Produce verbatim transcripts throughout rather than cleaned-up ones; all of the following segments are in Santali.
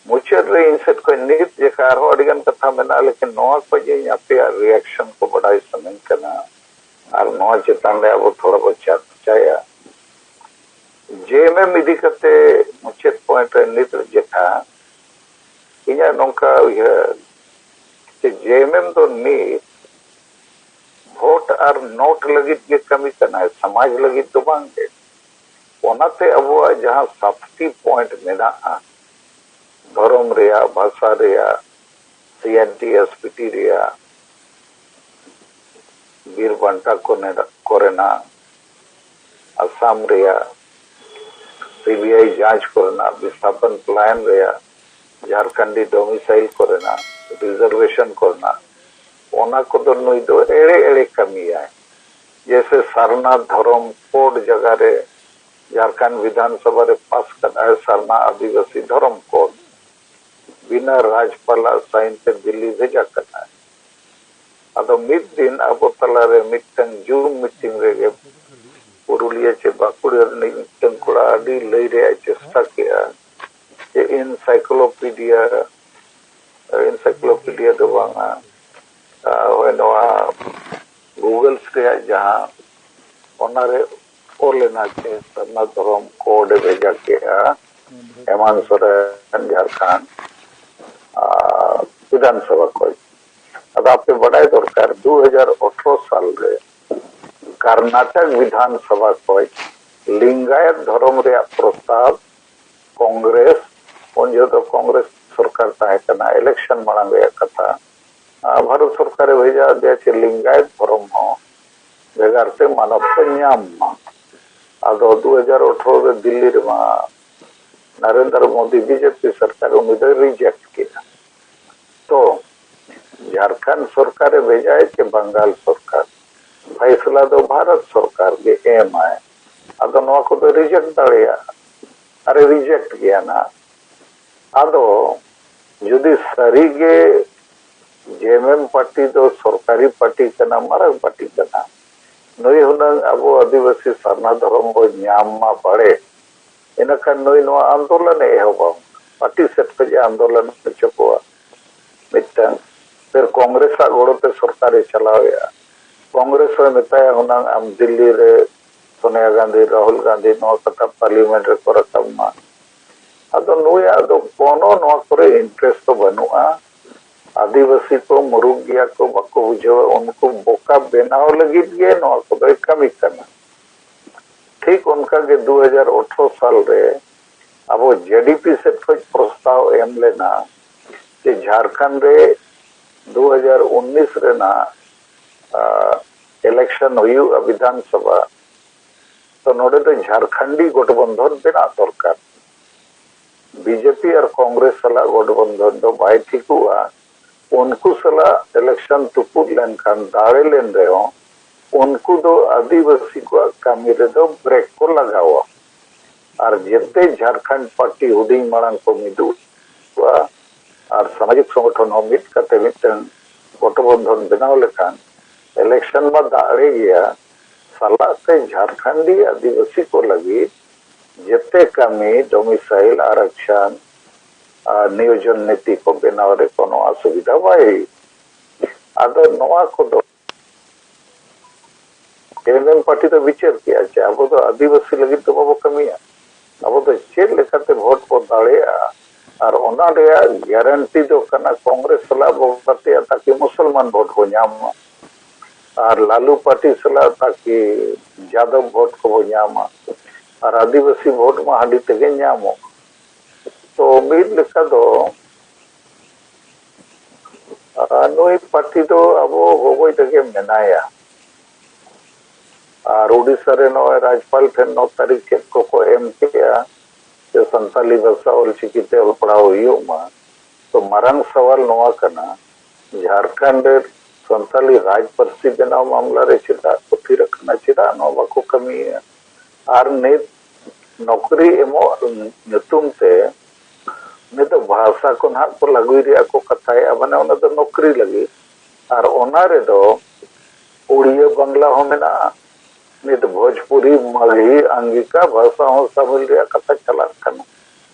ᱢᱩᱪᱟᱹᱫ ᱨᱮ ᱤᱧ ᱥᱮᱫ ᱠᱷᱚᱱ ᱱᱤᱛ ᱡᱮᱠᱷᱟ ᱟᱨᱦᱚᱸ ᱟᱹᱰᱤ ᱜᱟᱱ ᱠᱟᱛᱷᱟ ᱢᱮᱱᱟᱜᱼᱟ, ᱞᱮᱠᱤᱱ ᱱᱚᱣᱟ ᱠᱷᱚᱱ ᱤᱧ ᱟᱯᱮᱭᱟᱜ reaction ᱠᱚ ᱵᱟᱰᱟᱭ ᱥᱟᱱᱟᱧ ᱠᱟᱱᱟ ᱟᱨ ᱱᱚᱣᱟ ᱪᱮᱛᱟᱱ ᱨᱮ ᱟᱵᱚ ᱛᱷᱚᱲᱟ ᱵᱚ ᱪᱟᱨᱪᱟᱭᱟ᱾ ᱡᱮ ᱮᱢ ᱮᱢ ᱤᱫᱤ ᱠᱟᱛᱮ ᱢᱩᱪᱟᱹᱫ point ᱨᱮ ᱱᱤᱛ ᱡᱮᱠᱷᱟ ᱤᱧᱟᱹᱜ ᱱᱚᱝᱠᱟ ᱩᱭᱦᱟᱹᱨ ᱡᱮ ᱡᱮ ᱮᱢ ᱮᱢ ᱫᱚ ᱱᱤᱛ vote ᱟᱨ note ᱞᱟᱹᱜᱤᱫ ᱜᱮ ᱠᱟᱹᱢᱤ ᱠᱟᱱᱟᱭ, ᱥᱚᱢᱟᱡᱽ ᱞᱟᱹᱜᱤᱫ ᱫᱚ ᱵᱟᱝ ᱜᱮ᱾ ᱚᱱᱟᱛᱮ ᱟᱵᱚᱣᱟᱜ ᱡᱟᱦᱟᱸ ᱥᱟᱛᱴᱤ point ᱢᱮᱱᱟᱜᱼᱟ, ᱫᱷᱚᱨᱚᱢ ᱨᱮᱭᱟᱜ, ᱵᱷᱟᱥᱟ ᱨᱮᱭᱟᱜ, ᱥᱤ N T S P T ᱨᱮᱭᱟᱜ, ᱵᱤᱨ ᱵᱟᱱᱴᱟ ᱠᱚᱨᱮᱱᱟᱜ, ᱟᱥᱟᱢ ᱨᱮᱭᱟᱜ ᱥᱤ ᱵᱤ ᱟᱭ ᱡᱟᱸᱪ ᱠᱚᱨᱮᱱᱟᱜ, ᱵᱤᱥᱛᱷᱟᱯᱚᱱ plan ᱨᱮᱭᱟᱜ, ᱡᱷᱟᱨᱠᱷᱚᱸᱰᱤ domicile ᱠᱚᱨᱮᱱᱟᱜ, reservation ᱠᱚᱨᱮᱱᱟᱜ, ᱚᱱᱟ ᱠᱚᱫᱚ ᱱᱩᱭ ᱫᱚ ᱮᱲᱮ ᱮᱲᱮ ᱠᱟᱹᱢᱤᱭᱟᱭ᱾ ᱡᱮᱭᱥᱮ ᱥᱟᱨᱱᱟ ᱫᱷᱚᱨᱚᱢ code ᱡᱟᱭᱜᱟ ᱨᱮ ᱡᱷᱟᱨᱠᱷᱚᱸᱰ ᱵᱤᱫᱷᱟᱱ ᱥᱚᱵᱷᱟ ᱨᱮ ᱯᱟᱥ ᱠᱟᱫᱟᱭ ᱥᱟᱨᱱᱟ ᱟᱹᱫᱤᱵᱟᱹᱥᱤ ᱫᱷᱚᱨᱚᱢ code᱾ ᱵᱤᱱᱟ ᱨᱟᱡᱽᱯᱟᱞᱟᱜ sign ᱛᱮ ᱫᱤᱞᱞᱤ ᱵᱷᱮᱡᱟ ᱠᱟᱫᱟᱭ᱾ ᱟᱫᱚ ᱢᱤᱫ ᱫᱤᱱ ᱟᱵᱚ ᱛᱟᱞᱟᱨᱮ ᱢᱤᱫᱴᱟᱝ Zoom meeting ᱨᱮᱜᱮ ᱯᱩᱨᱩᱞᱤᱭᱟᱹ ᱪᱮ ᱵᱟᱸᱠᱩᱲᱟ ᱨᱤᱱᱤᱡ ᱢᱤᱫᱴᱟᱝ ᱠᱚᱲᱟ ᱟᱹᱰᱤ ᱞᱟᱹᱭ ᱨᱮᱭᱟᱜ ᱮ ᱪᱮᱥᱴᱟ ᱠᱮᱜᱼᱟ ᱡᱮ encyclopedia, encyclopedia ᱫᱚ ᱵᱟᱝᱟ, ᱟᱨ ᱦᱳᱭ ᱱᱚᱣᱟ Googles ᱨᱮᱭᱟᱜ ᱡᱟᱦᱟᱸ ᱚᱱᱟᱨᱮ ᱚᱞ ᱮᱱᱟ ᱡᱮ ᱥᱟᱨᱱᱟ ᱫᱷᱚᱨᱚᱢ code ᱮ ᱵᱷᱮᱡᱟ ᱠᱮᱜᱼᱟ ᱦᱮᱢᱟᱱᱛ ᱥᱚᱨᱮᱱ ᱡᱷᱟᱲᱠᱷᱚᱸᱰ ᱟᱨ ᱵᱤᱫᱷᱟᱱ ᱥᱚᱵᱷᱟ ᱠᱷᱚᱱ᱾ ᱟᱫᱚ ᱟᱯᱮ ᱵᱟᱰᱟᱭ ᱫᱚᱨᱠᱟᱨ, ᱫᱩ ᱦᱟᱡᱟᱨ ᱟᱴᱷᱨᱚ ᱥᱟᱞ ᱨᱮ ᱠᱚᱨᱱᱟᱴᱚᱠ ᱵᱤᱫᱷᱟᱱ ᱥᱚᱵᱷᱟ ᱠᱷᱚᱱ ᱞᱤᱝᱜᱟᱭᱚᱛ ᱫᱷᱚᱨᱚᱢ ᱨᱮᱭᱟᱜ ᱯᱨᱚᱥᱛᱟᱵ ᱠᱚᱝᱜᱨᱮᱥ, ᱩᱱ ᱡᱚᱦᱚᱜ ᱫᱚ ᱠᱚᱝᱜᱨᱮᱥ ᱥᱚᱨᱠᱟᱨ ᱛᱟᱦᱮᱸ ᱠᱟᱱᱟ, election ᱢᱟᱲᱟᱝ ᱨᱮᱭᱟᱜ ᱠᱟᱛᱷᱟ, ᱟᱨ ᱵᱷᱟᱨᱚᱛ ᱥᱚᱨᱠᱟᱨᱮ ᱵᱷᱮᱡᱟ ᱟᱫᱮᱭᱟ ᱪᱮ ᱞᱤᱝᱜᱟᱭᱚᱛ ᱫᱷᱚᱨᱚᱢ ᱦᱚᱸ ᱵᱷᱮᱜᱟᱨ ᱛᱮ ᱢᱟᱱᱚᱛ ᱠᱚ ᱧᱟᱢ ᱢᱟ᱾ ᱟᱫᱚ ᱫᱩ ᱦᱟᱡᱟᱨ ᱟᱴᱷᱨᱚ ᱨᱮ ᱫᱤᱞᱞᱤ ᱨᱮᱢᱟ ᱱᱟᱨᱮᱱᱫᱨᱚ ᱢᱳᱫᱤ ᱵᱤ ᱡᱮ ᱯᱤ ᱥᱚᱨᱠᱟᱨ ᱩᱱᱤ ᱫᱚᱭ reject ᱠᱮᱫᱟ᱾ ᱛᱚ ᱡᱷᱟᱲᱠᱷᱚᱸᱰ ᱥᱚᱨᱠᱟᱨᱮ ᱵᱷᱮᱡᱟᱭ ᱪᱮ ᱵᱟᱝᱜᱟᱞ ᱥᱚᱨᱠᱟᱨ, ᱯᱷᱟᱭᱥᱞᱟ ᱫᱚ ᱵᱷᱟᱨᱚᱛ ᱥᱚᱨᱠᱟᱨ ᱜᱮ ᱮᱢᱟᱭ᱾ ᱟᱫᱚ ᱱᱚᱣᱟ ᱠᱚᱫᱚ reject ᱫᱟᱲᱮᱭᱟᱜᱼᱟ, ᱟᱨᱮ reject ᱜᱮᱭᱟ ᱱᱟᱦᱟᱜ᱾ ᱟᱫᱚ ᱡᱩᱫᱤ ᱥᱟᱹᱨᱤᱜᱮ ᱡᱮ ᱮᱢ ᱮᱢ ᱯᱟᱨᱴᱤ ᱫᱚ ᱥᱚᱨᱠᱟᱨᱤ ᱯᱟᱨᱴᱤ ᱠᱟᱱᱟ, ᱢᱟᱨᱟᱝ ᱯᱟᱨᱴᱤ ᱠᱟᱱᱟ, ᱱᱩᱭ ᱦᱩᱱᱟᱹᱝ ᱟᱵᱚ ᱟᱹᱫᱤᱵᱟᱹᱥᱤ ᱥᱟᱨᱱᱟ ᱫᱷᱚᱨᱚᱢ ᱵᱚ ᱧᱟᱢ ᱢᱟ ᱵᱟᱲᱮ, ᱤᱱᱟᱹᱠᱷᱟᱱ ᱱᱩᱭ ᱱᱚᱣᱟ ᱟᱱᱫᱳᱞᱚᱱᱮ ᱮᱦᱚᱵᱟ᱾ ᱯᱟᱨᱴᱤ ᱥᱮᱫ ᱠᱷᱚᱱ ᱮ ᱟᱱᱫᱳᱞᱚᱱ ᱦᱚᱪᱚ ᱠᱚᱣᱟ᱾ ᱢᱤᱫᱴᱟᱝ ᱯᱷᱤᱨ ᱠᱚᱝᱜᱨᱮᱥ ᱟᱜ ᱜᱚᱲᱚ ᱛᱮ ᱥᱚᱨᱠᱟᱨ ᱮ ᱪᱟᱞᱟᱣᱮᱫᱼᱟ᱾ ᱠᱚᱝᱜᱨᱮᱥ ᱦᱚᱸᱭ ᱢᱮᱛᱟᱭᱟ ᱦᱩᱱᱟᱝ ᱟᱢ ᱫᱤᱞᱞᱤ ᱨᱮ ᱥᱳᱱᱤᱭᱟ ᱜᱟᱱᱫᱷᱤ, ᱨᱟᱦᱩᱞ ᱜᱟᱱᱫᱷᱤ ᱱᱚᱣᱟ ᱠᱟᱛᱷᱟ ᱯᱟᱨᱞᱤᱭᱟᱢᱮᱱᱴ ᱨᱮᱠᱚ ᱨᱟᱠᱟᱵ ᱢᱟ᱾ ᱟᱫᱚ ᱱᱩᱭᱟᱜ ᱫᱚ ᱠᱳᱱᱳ ᱱᱚᱣᱟ ᱠᱚᱨᱮ ᱤᱱᱴᱟᱨᱮᱥᱴ ᱫᱚ ᱵᱟᱹᱱᱩᱜᱼᱟ᱾ ᱟᱹᱫᱤᱵᱟᱹᱥᱤ ᱠᱚ ᱢᱩᱨᱩᱠ ᱜᱮᱭᱟ ᱠᱚ, ᱵᱟᱠᱚ ᱵᱩᱡᱷᱟᱹᱣᱟ, ᱩᱱᱠᱩ ᱵᱚᱠᱟ ᱵᱮᱱᱟᱣ ᱞᱟᱹᱜᱤᱫ ᱜᱮ ᱱᱚᱣᱟ ᱠᱚᱫᱚᱭ ᱠᱟᱹᱢᱤ ᱠᱟᱱᱟ᱾ ᱴᱷᱤᱠ ᱚᱱᱠᱟ ᱜᱮ ᱫᱩ ᱦᱟᱡᱟᱨ ᱟᱴᱷᱨᱚ ᱥᱟᱞ ᱨᱮ ᱟᱵᱚ ᱡᱮ ᱰᱤ ᱯᱤ ᱥᱮᱫ ᱠᱷᱚᱱ ᱯᱨᱚᱥᱛᱟᱵ ᱮᱢ ᱞᱮᱱᱟ ᱡᱮ ᱡᱷᱟᱲᱠᱷᱚᱸᱰ ᱨᱮ ᱫᱩ ᱦᱟᱡᱟᱨ ᱩᱱᱤᱥ ᱨᱮᱱᱟᱜ ᱤᱞᱮᱠᱥᱚᱱ ᱦᱩᱭᱩᱜᱼᱟ ᱵᱤᱫᱷᱟᱱ ᱥᱚᱵᱷᱟ, ᱛᱚ ᱱᱚᱰᱮ ᱫᱚ ᱡᱷᱟᱲᱠᱷᱚᱸᱰᱤ ᱜᱚᱴᱵᱚᱱᱫᱷᱚᱱ ᱵᱮᱱᱟᱜ ᱫᱚᱨᱠᱟᱨ᱾ B J P R Congress ᱥᱟᱞᱟᱜ ᱜᱚᱴᱵᱚᱱᱫᱷᱚᱱ ᱫᱚ ᱵᱟᱭ ᱴᱷᱤᱠᱚᱜᱼᱟ᱾ ᱩᱱᱠᱩ ᱥᱟᱞᱟᱜ ᱤᱞᱮᱠᱥᱚᱱ ᱛᱩᱯᱩᱫ ᱞᱮᱱᱠᱷᱟᱱ ᱫᱟᱲᱮ ᱞᱮᱱ ᱨᱮᱦᱚᱸ ᱩᱱᱠᱩ ᱫᱚ ᱟᱹᱫᱤᱵᱟᱹᱥᱤ ᱠᱚᱣᱟᱜ ᱠᱟᱹᱢᱤ ᱨᱮᱫᱚ ᱵᱨᱮᱠ ᱠᱚ ᱞᱟᱜᱟᱣᱟ᱾ ᱟᱨ ᱡᱮᱛᱮ ᱡᱷᱟᱲᱠᱷᱚᱸᱰ ᱯᱟᱨᱴᱤ ᱦᱩᱰᱤᱧ ᱢᱟᱲᱟᱝ ᱠᱚ ᱢᱤᱫᱚᱜᱼᱟ ᱟᱨ ᱥᱟᱢᱟᱡᱤᱠ ᱥᱚᱝᱜᱚᱴᱷᱚᱱ ᱦᱚᱸ ᱢᱤᱫ ᱠᱟᱛᱮ ᱢᱤᱫᱴᱟᱝ ᱜᱚᱴᱵᱚᱱᱫᱷᱚᱱ ᱵᱮᱱᱟᱣ ᱞᱮᱠᱷᱟᱱ ᱤᱞᱮᱠᱥᱚᱱ ᱢᱟ ᱫᱟᱲᱮ ᱜᱮᱭᱟ, ᱥᱟᱞᱟᱜ ᱛᱮ ᱡᱷᱟᱲᱠᱷᱚᱸᱰᱤ ᱟᱹᱫᱤᱵᱟᱹᱥᱤ ᱠᱚ ᱞᱟᱹᱜᱤᱫ ᱡᱮᱛᱮ ᱠᱟᱹᱢᱤ, ᱰᱚᱢᱤᱥᱟᱭᱤᱞ ᱟᱨᱟᱠᱥᱚᱱ ᱟᱨ ᱱᱤᱭᱳᱡᱚᱱ ᱱᱤᱛᱤ ᱠᱚ ᱵᱮᱱᱟᱣ ᱨᱮ ᱠᱳᱱᱳ ᱚᱥᱩᱵᱤᱫᱷᱟ ᱵᱟᱭ ᱦᱩᱭᱩᱜ᱾ ᱟᱫᱚ ᱱᱚᱣᱟ ᱠᱚᱫᱚ ᱮᱢ ᱮᱢ ᱯᱟᱨᱴᱤ ᱫᱚ ᱵᱤᱪᱟᱹᱨ ᱠᱮᱜᱼᱟ ᱡᱮ ᱟᱵᱚ ᱫᱚ ᱟᱹᱫᱤᱵᱟᱹᱥᱤ ᱞᱟᱹᱜᱤᱫ ᱫᱚ ᱵᱟᱵᱚ ᱠᱟᱹᱢᱤᱭᱟ, ᱟᱵᱚ ᱫᱚ ᱪᱮᱫ ᱞᱮᱠᱟᱛᱮ ᱵᱷᱳᱴ ᱵᱚ ᱫᱟᱲᱮᱭᱟᱜᱼᱟ᱾ ᱟᱨ ᱚᱱᱟ ᱨᱮᱭᱟᱜ ᱜᱮᱨᱮᱱᱴᱤ ᱫᱚ ᱠᱟᱱᱟ ᱠᱚᱝᱜᱨᱮᱥ ᱥᱟᱞᱟᱜ ᱵᱚ ᱜᱟᱛᱮᱜᱼᱟ ᱛᱟᱠᱤ ᱢᱩᱥᱚᱞᱢᱟᱱ ᱵᱷᱳᱴ ᱵᱚ ᱧᱟᱢ ᱢᱟ, ᱟᱨ ᱞᱟᱞᱩ ᱯᱟᱨᱴᱤ ᱥᱟᱞᱟᱜ ᱛᱟᱠᱤ ᱡᱟᱫᱚᱵ ᱵᱷᱳᱴ ᱠᱚᱵᱚ ᱧᱟᱢᱟ, ᱟᱨ ᱟᱹᱫᱤᱵᱟᱹᱥᱤ ᱵᱷᱳᱴ ᱢᱟ ᱦᱟᱺᱰᱤ ᱛᱮᱜᱮ ᱧᱟᱢᱚᱜ᱾ ᱛᱚ ᱢᱤᱫ ᱞᱮᱠᱟ ᱫᱚ ᱟᱨ ᱱᱩᱭ ᱯᱟᱹᱴᱤ ᱫᱚ ᱟᱵᱚ ᱜᱚᱜᱚᱡ ᱨᱮᱜᱮ ᱢᱮᱱᱟᱭᱟ᱾ ᱟᱨ ᱩᱰᱤᱥᱟ ᱨᱮ ᱱᱚᱜᱼᱚᱭ ᱨᱟᱡᱽᱯᱟᱞ ᱴᱷᱮᱱ ᱱᱚ ᱛᱟᱹᱨᱤᱠᱷ ᱪᱮᱫ ᱠᱚᱠᱚ ᱮᱢ ᱠᱮᱜᱼᱟ ᱡᱮ ᱥᱟᱱᱛᱟᱞᱤ ᱵᱷᱟᱥᱟ ᱚᱞᱪᱤᱠᱤ ᱛᱮ ᱚᱞ ᱯᱟᱲᱦᱟᱣ ᱦᱩᱭᱩᱜ ᱢᱟ᱾ ᱛᱚ ᱢᱟᱨᱟᱝ ᱥᱟᱣᱟᱞ ᱱᱚᱣᱟ ᱠᱟᱱᱟ, ᱡᱷᱟᱲᱠᱷᱚᱸᱰ ᱨᱮ ᱥᱟᱱᱛᱟᱞᱤ ᱨᱟᱡᱽ ᱯᱟᱹᱨᱥᱤ ᱵᱮᱱᱟᱣ ᱢᱟᱢᱞᱟ ᱨᱮ ᱪᱮᱫᱟᱜ ᱠᱚ ᱛᱷᱤᱨ ᱟᱠᱟᱱᱟ, ᱪᱮᱫᱟᱜ ᱱᱚᱣᱟ ᱵᱟᱠᱚ ᱠᱟᱹᱢᱤᱭᱮᱫᱼᱟ? ᱟᱨ ᱱᱤᱛ ᱱᱚᱠᱨᱤ ᱮᱢᱚᱜ ᱧᱩᱛᱩᱢ ᱛᱮ ᱱᱤᱛ ᱫᱚ ᱵᱷᱟᱥᱟ ᱠᱚ ᱱᱟᱦᱟᱜ ᱠᱚ ᱞᱟᱹᱜᱩᱭ ᱨᱮᱭᱟᱜ ᱠᱚ ᱠᱟᱛᱷᱟᱭᱮᱫᱼᱟ, ᱢᱟᱱᱮ ᱚᱱᱟ ᱫᱚ ᱱᱚᱠᱨᱤ ᱞᱟᱹᱜᱤᱫ᱾ ᱟᱨ ᱚᱱᱟ ᱨᱮᱫᱚ ᱩᱲᱤᱭᱟᱹ ᱵᱟᱝᱞᱟ ᱦᱚᱸ ᱢᱮᱱᱟᱜᱼᱟ, ᱱᱤᱛ ᱵᱷᱳᱡᱽᱯᱩᱨᱤ ᱢᱟᱜᱦᱤ ᱟᱝᱜᱤᱠᱟ ᱵᱷᱟᱥᱟ ᱦᱚᱸ ᱥᱟᱢᱤᱞ ᱨᱮᱭᱟᱜ ᱠᱟᱛᱷᱟ ᱪᱟᱞᱟᱜ ᱠᱟᱱᱟ᱾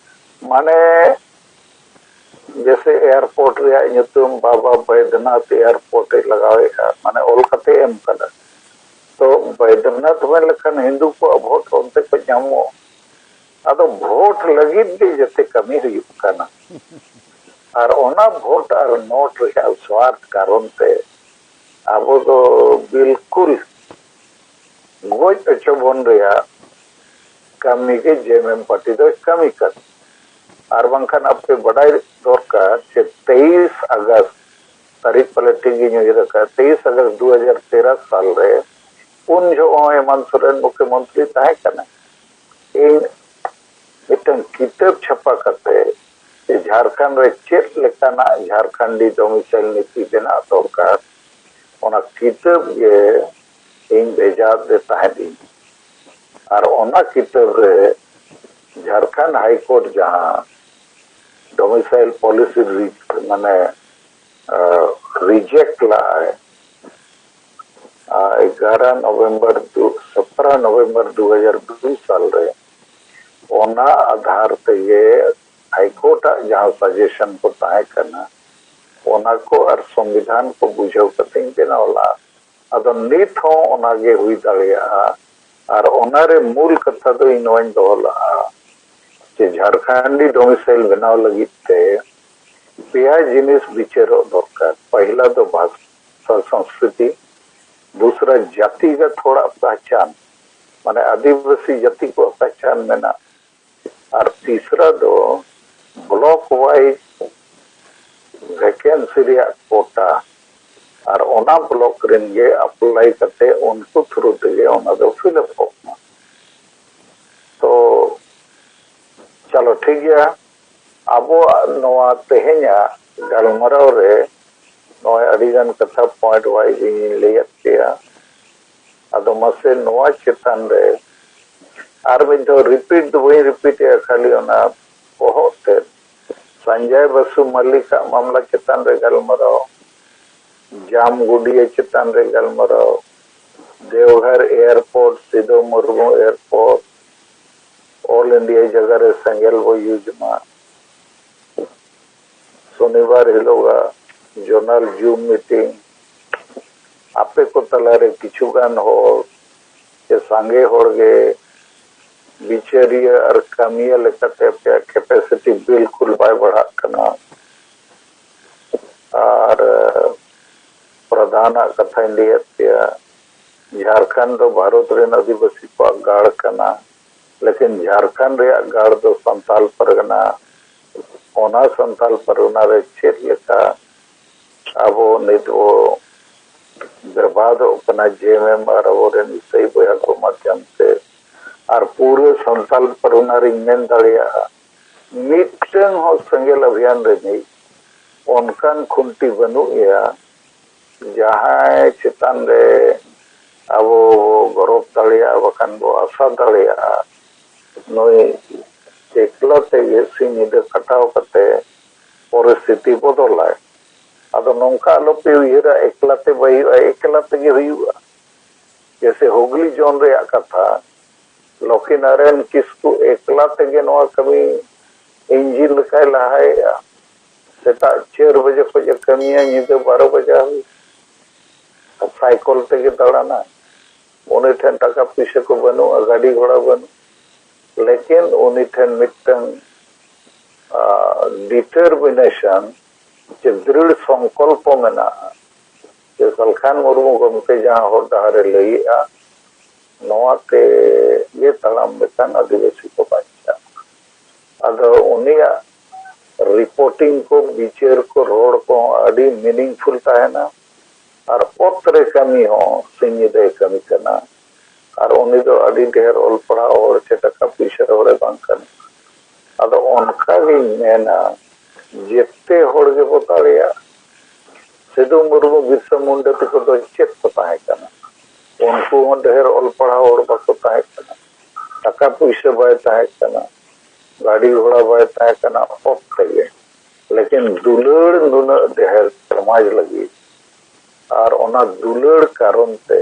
ᱢᱟᱱᱮ ᱡᱮᱥᱮ ᱮᱭᱟᱨᱯᱳᱨᱴ ᱨᱮᱭᱟᱜ ᱧᱩᱛᱩᱢ ᱵᱟᱵᱟ ᱵᱚᱭᱫᱽᱱᱟᱛᱷ ᱮᱭᱟᱨᱯᱳᱨᱴ ᱮ ᱞᱟᱜᱟᱣᱮᱫᱼᱟ, ᱢᱟᱱᱮ ᱚᱞ ᱠᱟᱛᱮ ᱮᱢ ᱠᱟᱫᱟ᱾ ᱛᱚ ᱵᱚᱭᱫᱽᱱᱟᱛᱷ ᱢᱮᱱ ᱞᱮᱠᱷᱟᱱ ᱦᱤᱱᱫᱩ ᱠᱚᱣᱟᱜ ᱵᱷᱳᱴ ᱚᱱᱛᱮ ᱠᱚ ᱧᱟᱢᱚᱜ, ᱟᱫᱚ ᱵᱷᱳᱴ ᱞᱟᱹᱜᱤᱫ ᱜᱮ ᱡᱮᱛᱮ ᱠᱟᱹᱢᱤ ᱦᱩᱭᱩᱜ ᱠᱟᱱᱟ᱾ ᱟᱨ ᱚᱱᱟ ᱵᱷᱳᱴ ᱟᱨ ᱱᱳᱴ ᱨᱮᱭᱟᱜ ᱥᱣᱟᱨᱛᱷ ᱠᱟᱨᱚᱱ ᱛᱮ ᱟᱵᱚ ᱫᱚ ᱵᱤᱞᱠᱩᱞ ᱜᱚᱡ ᱦᱚᱪᱚ ᱵᱚᱱ ᱨᱮᱭᱟᱜ ᱠᱟᱹᱢᱤ ᱜᱮ ᱡᱮ ᱮᱢ ᱮᱢ ᱯᱟᱨᱴᱤ ᱫᱚᱭ ᱠᱟᱹᱢᱤ ᱠᱟᱱᱟ᱾ ᱟᱨ ᱵᱟᱝᱠᱷᱟᱱ ᱟᱯᱮ ᱵᱟᱰᱟᱭ ᱫᱚᱨᱠᱟᱨ ᱡᱮ ᱛᱮᱭᱤᱥ ᱟᱜᱚᱥᱴ ᱛᱟᱹᱨᱤᱠᱷ ᱯᱟᱞᱮ ᱴᱷᱤᱠ ᱜᱤᱧ ᱩᱭᱦᱟᱹᱨ ᱟᱠᱟᱫᱼᱟ, ᱛᱮᱭᱤᱥ ᱟᱜᱚᱥᱴ ᱫᱩ ᱦᱟᱡᱟᱨ ᱛᱮᱨᱚ ᱥᱟᱞ ᱨᱮ ᱩᱱ ᱡᱚᱦᱚᱜ ᱦᱚᱸ ᱦᱮᱢᱟᱱᱛ ᱥᱚᱨᱮᱱ ᱢᱩᱠᱷᱭᱚᱢᱚᱱᱛᱨᱤ ᱛᱟᱦᱮᱸ ᱠᱟᱱᱟ᱾ ᱤᱧ ᱢᱤᱫᱴᱟᱝ ᱠᱤᱛᱟᱹᱵ ᱪᱷᱟᱯᱟ ᱠᱟᱛᱮ ᱡᱮ ᱡᱷᱟᱲᱠᱷᱚᱸᱰ ᱨᱮ ᱪᱮᱫ ᱞᱮᱠᱟᱱᱟᱜ ᱡᱷᱟᱲᱠᱷᱚᱸᱰᱤ ᱰᱚᱢᱤᱥᱟᱭᱤᱞ ᱱᱤᱛᱤ ᱵᱮᱱᱟᱜ ᱫᱚᱨᱠᱟᱨ, ᱚᱱᱟ ᱠᱤᱛᱟᱹᱵ ᱜᱮ ᱤᱧ ᱵᱷᱮᱡᱟ ᱟᱫᱮ ᱛᱟᱦᱮᱸᱫ ᱤᱧ᱾ ᱟᱨ ᱚᱱᱟ ᱠᱤᱛᱟᱹᱵ ᱨᱮ ᱡᱷᱟᱲᱠᱷᱚᱸᱰ ᱦᱟᱭ ᱠᱳᱨᱴ ᱡᱟᱦᱟᱸ ᱰᱚᱢᱤᱥᱟᱭᱤᱞ ᱯᱚᱞᱤᱥᱤ ᱢᱟᱱᱮ ᱨᱤᱡᱮᱠᱴ ᱞᱟᱜᱼᱟᱭ, ᱮᱜᱟᱨᱚ ᱱᱚᱵᱷᱮᱢᱵᱚᱨ ᱫᱩ- ᱥᱚᱛᱨᱚ ᱱᱚᱵᱷᱮᱢᱵᱚᱨ ᱫᱩ ᱦᱟᱡᱟᱨ ᱫᱩ ᱥᱟᱞ ᱨᱮ ᱚᱱᱟ ᱟᱫᱷᱟᱨ ᱛᱮᱜᱮ ᱦᱟᱭ ᱠᱳᱨᱴ ᱟᱜ ᱡᱟᱦᱟᱸ ᱥᱟᱡᱮᱥᱚᱱ ᱠᱚ ᱛᱟᱦᱮᱸ ᱠᱟᱱᱟ, ᱚᱱᱟ ᱠᱚ ᱟᱨ ᱥᱚᱝᱵᱤᱫᱷᱟᱱ ᱠᱚ ᱵᱩᱡᱷᱟᱹᱣ ᱠᱟᱛᱮᱧ ᱵᱮᱱᱟᱣ ᱞᱟᱜᱼᱟ᱾ ᱟᱫᱚ ᱱᱤᱛ ᱦᱚᱸ ᱚᱱᱟ ᱜᱮ ᱦᱩᱭ ᱫᱟᱲᱮᱭᱟᱜᱼᱟ᱾ ᱟᱨ ᱚᱱᱟ ᱨᱮ ᱢᱩᱞ ᱠᱟᱛᱷᱟ ᱫᱚ ᱤᱧ ᱱᱚᱣᱟᱧ ᱫᱚᱦᱚ ᱞᱟᱜᱼᱟ ᱡᱮ ᱡᱷᱟᱲᱠᱷᱚᱸᱰᱤ ᱰᱚᱢᱤᱥᱟᱭᱤᱞ ᱵᱮᱱᱟᱣ ᱞᱟᱹᱜᱤᱫ ᱛᱮ ᱯᱮᱭᱟ ᱡᱤᱱᱤᱥ ᱵᱤᱪᱟᱹᱨᱚᱜ ᱫᱚᱨᱠᱟᱨ᱾ ᱯᱟᱦᱤᱞᱟ ᱫᱚ ᱵᱷᱟᱥᱟ ᱥᱚᱝᱥᱠᱨᱤᱛᱤ, ᱫᱩᱥᱨᱟ ᱡᱟᱛᱤᱜᱚᱛ ᱦᱚᱲᱟᱜ ᱯᱟᱦᱪᱟᱱ, ᱢᱟᱱᱮ ᱟᱹᱫᱤᱵᱟᱹᱥᱤ ᱡᱟᱹᱛᱤ ᱠᱚᱣᱟᱜ ᱯᱟᱦᱪᱟᱱ ᱢᱮᱱᱟᱜ, ᱟᱨ ᱛᱤᱥᱨᱟ ᱫᱚ ᱵᱞᱚᱠ ᱣᱟᱭᱤᱡ ᱵᱷᱮᱠᱮᱱᱥᱤ ᱨᱮᱭᱟᱜ ᱠᱳᱴᱟ, ᱟᱨ ᱚᱱᱟ ᱵᱞᱚᱠ ᱨᱮᱱ ᱜᱮ ᱟᱯᱞᱟᱭ ᱠᱟᱛᱮ ᱩᱱᱠᱩ ᱛᱷᱨᱩ ᱛᱮᱜᱮ ᱚᱱᱟ ᱫᱚ ᱯᱷᱤᱞᱟᱯᱚᱜ ᱢᱟ᱾ ᱛᱚ ᱪᱚᱞᱚ ᱴᱷᱤᱠ ᱜᱮᱭᱟ, ᱟᱵᱚᱣᱟᱜ ᱱᱚᱣᱟ ᱛᱮᱦᱮᱧᱟᱜ ᱜᱟᱞᱢᱟᱨᱟᱣ ᱨᱮ ᱱᱚᱜᱼᱚᱭ ᱟᱹᱰᱤᱜᱟᱱ ᱠᱟᱛᱷᱟ ᱯᱚᱭᱮᱱᱴ ᱣᱟᱭᱤᱡ ᱤᱧᱤᱧ ᱞᱟᱹᱭᱟᱫ ᱯᱮᱭᱟ᱾ ᱟᱫᱚ ᱢᱟᱥᱮ ᱱᱚᱣᱟ ᱪᱮᱛᱟᱱ ᱨᱮ ᱟᱨ ᱢᱤᱫ ᱫᱷᱟᱣ ᱨᱤᱯᱤᱴ ᱫᱚ ᱵᱟᱹᱧ ᱨᱤᱯᱤᱴᱮᱜᱼᱟ, ᱠᱷᱟᱹᱞᱤ ᱚᱱᱟ ᱵᱚᱦᱚᱜ ᱛᱮ ᱥᱚᱧᱡᱚᱭ ᱵᱟᱥᱩ ᱢᱟᱞᱤᱠᱟᱜ ᱢᱟᱢᱞᱟ ᱪᱮᱛᱟᱱ ᱨᱮ ᱜᱟᱞᱢᱟᱨᱟᱣ, ᱡᱟᱢ ᱜᱩᱰᱤᱭᱟᱹ ᱪᱮᱛᱟᱱ ᱨᱮ ᱜᱟᱞᱢᱟᱨᱟᱣ, Deoghar airport, Sidhu Murmu airport, all India ᱡᱟᱭᱜᱟ ᱨᱮ ᱥᱮᱸᱜᱮᱞ ᱵᱚ ᱤᱭᱩᱡᱽ ᱢᱟ᱾ ᱥᱚᱱᱤᱵᱟᱨ ᱦᱤᱞᱳᱜᱟᱜ ᱡᱚᱱᱟᱞ ᱡᱩᱢ ᱢᱤᱴᱤᱝ, ᱟᱯᱮ ᱠᱚ ᱛᱟᱞᱟᱨᱮ ᱠᱤᱪᱷᱩ ᱜᱟᱱ ᱦᱚᱲ ᱥᱮ ᱥᱟᱸᱜᱮ ᱦᱚᱲ ᱜᱮ ᱵᱤᱪᱟᱹᱨᱤᱭᱟᱹ ᱟᱨ ᱠᱟᱹᱢᱤᱭᱟᱹ ᱞᱮᱠᱟᱛᱮ ᱟᱯᱮᱭᱟᱜ ᱠᱮᱯᱮᱥᱤᱴᱤ ᱵᱤᱞᱠᱩᱞ ᱵᱟᱭ ᱵᱟᱲᱦᱟᱜ ᱠᱟᱱᱟ᱾ ᱟᱨ ᱯᱨᱚᱫᱷᱟᱱᱟᱜ ᱠᱟᱛᱷᱟᱧ ᱞᱟᱹᱭᱮᱫ ᱯᱮᱭᱟ, ᱡᱷᱟᱲᱠᱷᱚᱸᱰ ᱫᱚ ᱵᱷᱟᱨᱚᱛ ᱨᱮᱱ ᱟᱹᱫᱤᱵᱟᱹᱥᱤ ᱠᱚᱣᱟᱜ ᱜᱟᱲ ᱠᱟᱱᱟ, ᱞᱮᱠᱤᱱ ᱡᱷᱟᱲᱠᱷᱚᱸᱰ ᱨᱮᱭᱟᱜ ᱜᱟᱲ ᱫᱚ ᱥᱟᱱᱛᱟᱞ ᱯᱟᱨᱜᱟᱱᱟ᱾ ᱚᱱᱟ ᱥᱟᱱᱛᱟᱞ ᱯᱟᱨᱜᱟᱱᱟ ᱨᱮ ᱪᱮᱫ ᱞᱮᱠᱟ ᱟᱵᱚ ᱱᱤᱛ ᱵᱚ ᱵᱮᱨᱵᱟᱫᱚᱜ ᱠᱟᱱᱟ, ᱡᱮ ᱮᱢ ᱮᱢ ᱟᱨ ᱟᱵᱚᱨᱮᱱ ᱤᱥᱟᱹᱭ ᱵᱚᱭᱦᱟ ᱠᱚ ᱢᱟᱫᱷᱭᱚᱢ ᱛᱮ, ᱟᱨ ᱯᱩᱨᱟᱹ ᱥᱟᱱᱛᱟᱞ ᱯᱟᱨᱜᱟᱱᱟ ᱨᱤᱧ ᱢᱮᱱ ᱫᱟᱲᱮᱭᱟᱜᱼᱟ, ᱢᱤᱫᱴᱟᱝ ᱦᱚᱸ ᱥᱮᱸᱜᱮᱞ ᱚᱵᱷᱤᱭᱟᱱ ᱨᱤᱱᱤᱡ ᱚᱱᱠᱟᱱ ᱠᱷᱩᱱᱴᱤ ᱵᱟᱹᱱᱩᱜ ᱮᱭᱟ, ᱡᱟᱦᱟᱸᱭ ᱪᱮᱛᱟᱱ ᱨᱮ ᱟᱵᱚ ᱵᱚ ᱜᱚᱨᱚᱵ ᱫᱟᱲᱮᱭᱟᱜᱼᱟ, ᱵᱟᱠᱷᱟᱱ ᱵᱚ ᱟᱥᱟ ᱫᱟᱲᱮᱭᱟᱜᱼᱟ, ᱱᱩᱭ ᱮᱠᱞᱟ ᱛᱮᱜᱮ ᱥᱤᱧ ᱧᱤᱫᱟᱹ ᱠᱷᱟᱴᱟᱣ ᱠᱟᱛᱮ ᱯᱚᱨᱤᱥᱛᱷᱤᱛᱤ ᱵᱚᱫᱚᱞᱟᱭ᱾ ᱟᱫᱚ ᱱᱚᱝᱠᱟ ᱟᱞᱚᱯᱮ ᱩᱭᱦᱟᱹᱨᱟ, ᱮᱠᱞᱟ ᱛᱮ ᱵᱟᱭ ᱦᱩᱭᱩᱜᱼᱟ, ᱮᱠᱞᱟ ᱛᱮᱜᱮ ᱦᱩᱭᱩᱜᱼᱟ᱾ ᱡᱮᱥᱮ ᱦᱩᱜᱽᱞᱤ ᱡᱳᱱ ᱨᱮᱭᱟᱜ ᱠᱟᱛᱷᱟ, ᱞᱚᱠᱠᱷᱤᱱᱟᱨᱟᱭᱚᱱ ᱠᱤᱥᱠᱩ ᱮᱠᱞᱟ ᱛᱮᱜᱮ ᱱᱚᱣᱟ ᱠᱟᱹᱢᱤ ᱤᱧᱡᱤᱱ ᱞᱮᱠᱟᱭ ᱞᱟᱦᱟᱭᱮᱜᱼᱟ᱾ ᱥᱮᱛᱟᱜ ᱪᱟᱨ ᱵᱟᱡᱮ ᱠᱷᱚᱱ ᱮ ᱠᱟᱹᱢᱤᱭᱟ, ᱧᱤᱫᱟᱹ ᱵᱟᱨᱚ ᱵᱟᱡᱟ ᱦᱟᱹᱵᱤᱡ᱾ ᱟᱨ ᱥᱟᱭᱠᱚᱞ ᱛᱮᱜᱮ ᱫᱟᱬᱟᱱᱟ᱾ ᱩᱱᱤ ᱴᱷᱮᱱ ᱴᱟᱠᱟ ᱯᱩᱭᱥᱟᱹ ᱠᱚ ᱵᱟᱹᱱᱩᱜᱼᱟ, ᱜᱟᱹᱰᱤ ᱜᱷᱚᱲᱟ ᱵᱟᱹᱱᱩᱜ, ᱞᱮᱠᱤᱱ ᱩᱱᱤ ᱴᱷᱮᱱ ᱢᱤᱫᱴᱟᱝ ᱰᱤᱴᱟᱨᱢᱤᱱᱮᱥᱚᱱ ᱪᱮ ᱫᱨᱤᱲ ᱥᱚᱝᱠᱚᱞᱯᱚ ᱢᱮᱱᱟᱜᱼᱟ᱾ ᱡᱮ ᱥᱟᱞᱠᱷᱟᱱ ᱢᱩᱨᱢᱩ ᱜᱚᱢᱠᱮ ᱡᱟᱦᱟᱸ ᱦᱚᱨ ᱰᱟᱦᱟᱨ ᱮ ᱞᱟᱹᱭᱮᱜᱼᱟ, ᱱᱚᱣᱟ ᱛᱮ ᱜᱮ ᱛᱟᱲᱟᱢ ᱞᱮᱠᱷᱟᱱ ᱟᱹᱫᱤᱵᱟᱹᱥᱤ ᱠᱚ ᱵᱟᱧᱪᱟᱜᱼᱟ᱾ ᱟᱫᱚ ᱩᱱᱤᱭᱟᱜ ᱨᱤᱯᱳᱨᱴᱤᱝ ᱠᱚ, ᱵᱤᱪᱟᱹᱨ ᱠᱚ, ᱨᱚᱲ ᱠᱚ ᱟᱹᱰᱤ ᱢᱤᱱᱤᱝᱯᱷᱩᱞ ᱛᱟᱦᱮᱱᱟ᱾ ᱟᱨ ᱚᱛ ᱨᱮ ᱠᱟᱹᱢᱤ ᱦᱚᱸ ᱥᱤᱧ ᱧᱤᱫᱟᱹᱭ ᱠᱟᱹᱢᱤ ᱠᱟᱱᱟ᱾ ᱟᱨ ᱩᱱᱤ ᱫᱚ ᱟᱹᱰᱤ ᱰᱷᱮᱨ ᱚᱞ ᱯᱟᱲᱦᱟᱣ ᱦᱚᱲ ᱥᱮ ᱴᱟᱠᱟ ᱯᱩᱭᱥᱟᱹ ᱦᱚᱲᱮ ᱵᱟᱝ ᱠᱟᱱᱟ᱾ ᱟᱫᱚ ᱚᱱᱠᱟ ᱜᱤᱧ ᱢᱮᱱᱟ, ᱡᱮᱛᱮ ᱦᱚᱲ ᱜᱮᱵᱚ ᱫᱟᱲᱮᱭᱟᱜᱼᱟ᱾ ᱥᱤᱫᱩ ᱢᱩᱨᱢᱩ, ᱵᱤᱨᱥᱟ ᱢᱩᱱᱰᱟ ᱛᱟᱠᱚ ᱫᱚ ᱪᱮᱫ ᱠᱚ ᱛᱟᱦᱮᱸ ᱠᱟᱱᱟ? ᱩᱱᱠᱩ ᱦᱚᱸ ᱰᱷᱮᱨ ᱚᱞ ᱯᱟᱲᱦᱟᱣ ᱦᱚᱲ ᱵᱟᱠᱚ ᱛᱟᱦᱮᱸ ᱠᱟᱱᱟ, ᱴᱟᱠᱟ ᱯᱩᱭᱥᱟᱹ ᱵᱟᱭ ᱛᱟᱦᱮᱸ ᱠᱟᱱᱟ, ᱜᱟᱹᱰᱤ ᱜᱷᱚᱲᱟ ᱵᱟᱭ ᱛᱟᱦᱮᱸ ᱠᱟᱱᱟ ᱚᱛ ᱛᱮᱜᱮ᱾ ᱞᱮᱠᱤᱱ ᱫᱩᱞᱟᱹᱲ ᱱᱩᱱᱟᱹᱜ ᱰᱷᱮᱨ ᱥᱚᱢᱟᱡᱽ ᱞᱟᱹᱜᱤᱫ, ᱟᱨ ᱚᱱᱟ ᱫᱩᱞᱟᱹᱲ ᱠᱟᱨᱚᱱ ᱛᱮ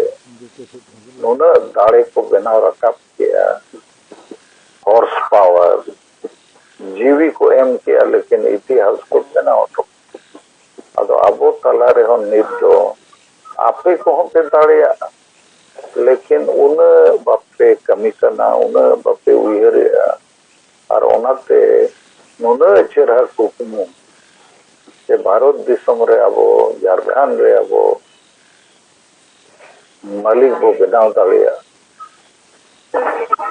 ᱱᱩᱱᱟᱹᱜ ᱫᱟᱲᱮ ᱠᱚ ᱵᱮᱱᱟᱣ ᱨᱟᱠᱟᱵ ᱠᱮᱜᱼᱟ᱾ ᱦᱚᱨᱥ ᱯᱟᱣᱟᱨ, ᱡᱤᱣᱤ ᱠᱚ ᱮᱢ ᱠᱮᱜᱼᱟ, ᱞᱮᱠᱤᱱ ᱤᱛᱤᱦᱟᱥ ᱠᱚ ᱵᱮᱱᱟᱣ ᱦᱚᱴᱚ ᱠᱟᱜᱼᱟ᱾ ᱟᱫᱚ ᱟᱵᱚ ᱛᱟᱞᱟ ᱨᱮᱦᱚᱸ ᱱᱤᱛ ᱫᱚ ᱟᱯᱮ ᱠᱚᱦᱚᱸ ᱯᱮ ᱫᱟᱲᱮᱭᱟᱜᱼᱟ, ᱞᱮᱠᱤᱱ ᱩᱱᱟᱹᱜ ᱵᱟᱯᱮ ᱠᱟᱹᱢᱤ ᱠᱟᱱᱟ, ᱩᱱᱟᱹᱜ ᱵᱟᱯᱮ ᱩᱭᱦᱟᱹᱨᱮᱜᱼᱟ᱾ ᱟᱨ ᱚᱱᱟᱛᱮ ᱱᱩᱱᱟᱹᱜ ᱪᱮᱦᱨᱟ ᱠᱩᱠᱢᱩ ᱡᱮ ᱵᱷᱟᱨᱚᱛ ᱫᱤᱥᱚᱢ ᱨᱮ ᱟᱵᱚ, ᱡᱷᱟᱲᱠᱷᱚᱸᱰ ᱨᱮ ᱟᱵᱚ ᱢᱟᱹᱞᱤᱠ ᱵᱚ ᱵᱮᱱᱟᱣ ᱫᱟᱲᱮᱭᱟᱜᱼᱟ᱾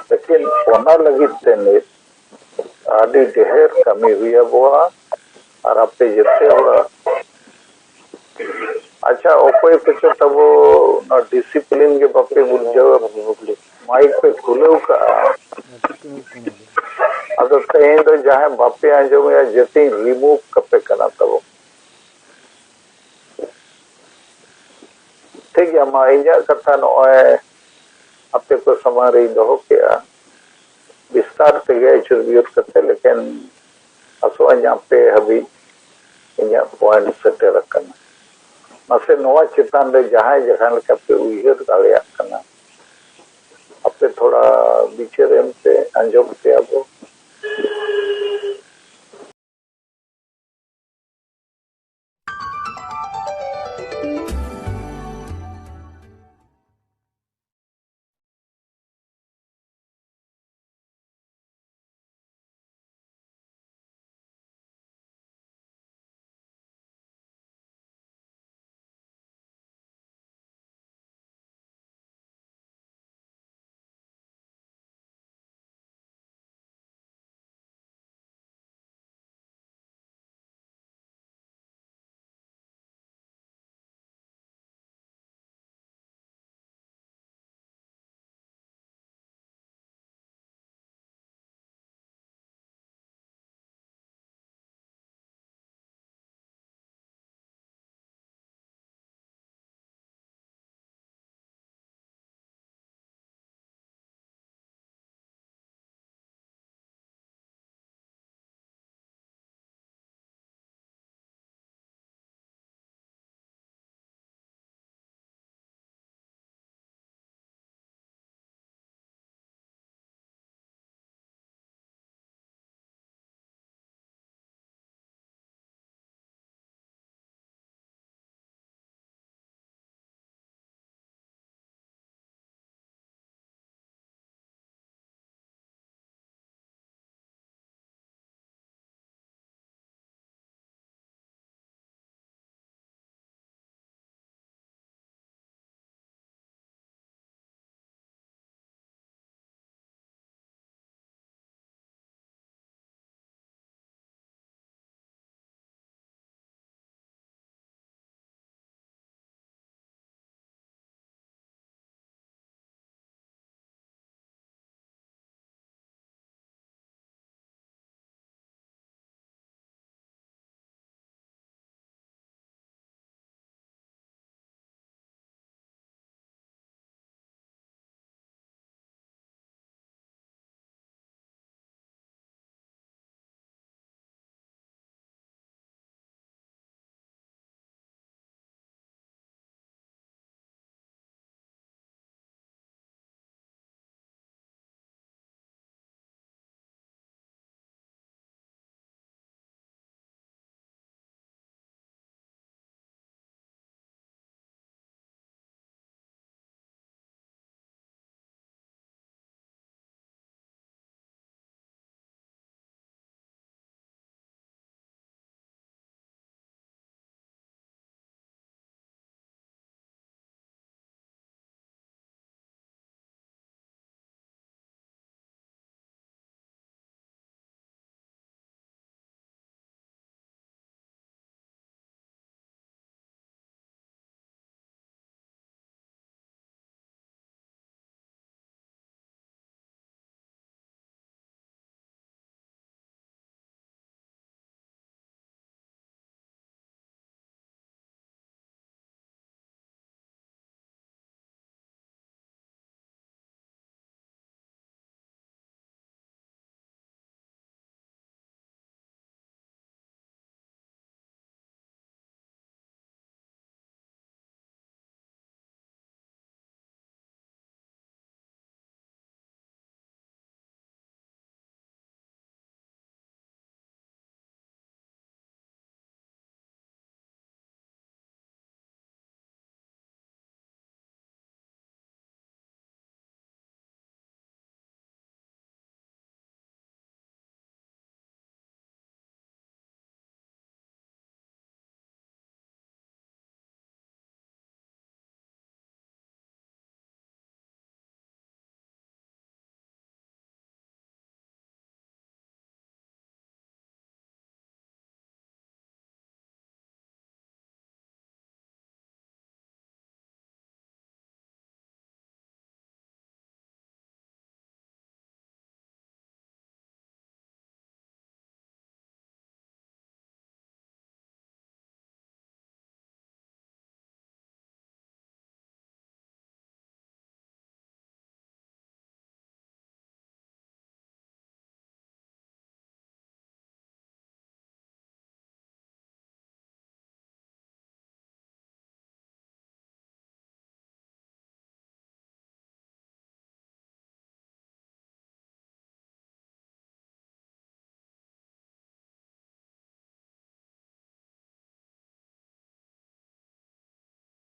ᱞᱮᱠᱤᱱ ᱚᱱᱟ ᱞᱟᱹᱜᱤᱫ ᱛᱮ ᱱᱤᱛ ᱟᱹᱰᱤ ᱰᱷᱮᱨ ᱠᱟᱹᱢᱤ ᱦᱩᱭ ᱟᱵᱚᱣᱟ᱾ ᱟᱨ ᱟᱯᱮ ᱡᱮᱛᱮ ᱦᱚᱲᱟᱜ, ᱟᱪᱪᱷᱟ, ᱚᱠᱚᱭ ᱠᱚᱪᱚ ᱛᱟᱵᱚ ᱚᱱᱟ ᱰᱤᱥᱤᱯᱞᱤᱱ ᱜᱮ ᱵᱟᱯᱮ ᱵᱩᱡᱷᱟᱹᱣᱟ, ᱢᱟᱭᱤᱠ ᱯᱮ ᱠᱷᱩᱞᱟᱹᱣ ᱠᱟᱜᱼᱟ᱾ ᱟᱫᱚ ᱛᱮᱦᱮᱧ ᱫᱚ ᱡᱟᱦᱟᱸᱭ ᱵᱟᱯᱮ ᱟᱸᱡᱚᱢᱮᱜᱼᱟ, ᱡᱮᱛᱮᱧ ᱨᱤᱢᱩᱵᱷ ᱠᱟᱯᱮ ᱠᱟᱱᱟ ᱛᱟᱵᱚ᱾ ᱴᱷᱤᱠ ᱜᱮᱭᱟ, ᱢᱟ ᱤᱧᱟᱹᱜ ᱠᱟᱛᱷᱟ ᱱᱚᱜᱼᱚᱭ ᱟᱯᱮ ᱠᱚ ᱥᱟᱢᱟᱝ ᱨᱤᱧ ᱫᱚᱦᱚ ᱠᱮᱜᱼᱟ, ᱵᱤᱥᱛᱟᱨ ᱛᱮᱜᱮ ᱟᱹᱪᱩᱨ ᱵᱤᱭᱩᱨ ᱠᱟᱛᱮ, ᱞᱮᱠᱤᱱ ᱟᱥᱚᱜ ᱟᱹᱧ ᱟᱯᱮ ᱦᱟᱹᱵᱤᱡ ᱤᱧᱟᱹᱜ ᱯᱚᱭᱮᱱᱴ ᱥᱮᱴᱮᱨ ᱟᱠᱟᱱᱟ᱾ ᱢᱟᱥᱮ ᱱᱚᱣᱟ ᱪᱮᱛᱟᱱ ᱨᱮ ᱡᱟᱦᱟᱸᱭ ᱡᱟᱦᱟᱸ ᱞᱮᱠᱟ ᱯᱮ ᱩᱭᱦᱟᱹᱨ ᱫᱟᱲᱮᱭᱟᱜ ᱠᱟᱱᱟ, ᱟᱯᱮ ᱛᱷᱚᱲᱟ ᱵᱤᱪᱟᱹᱨ ᱮᱢ ᱯᱮ, ᱟᱸᱡᱚᱢ ᱯᱮᱭᱟ ᱵᱚ᱾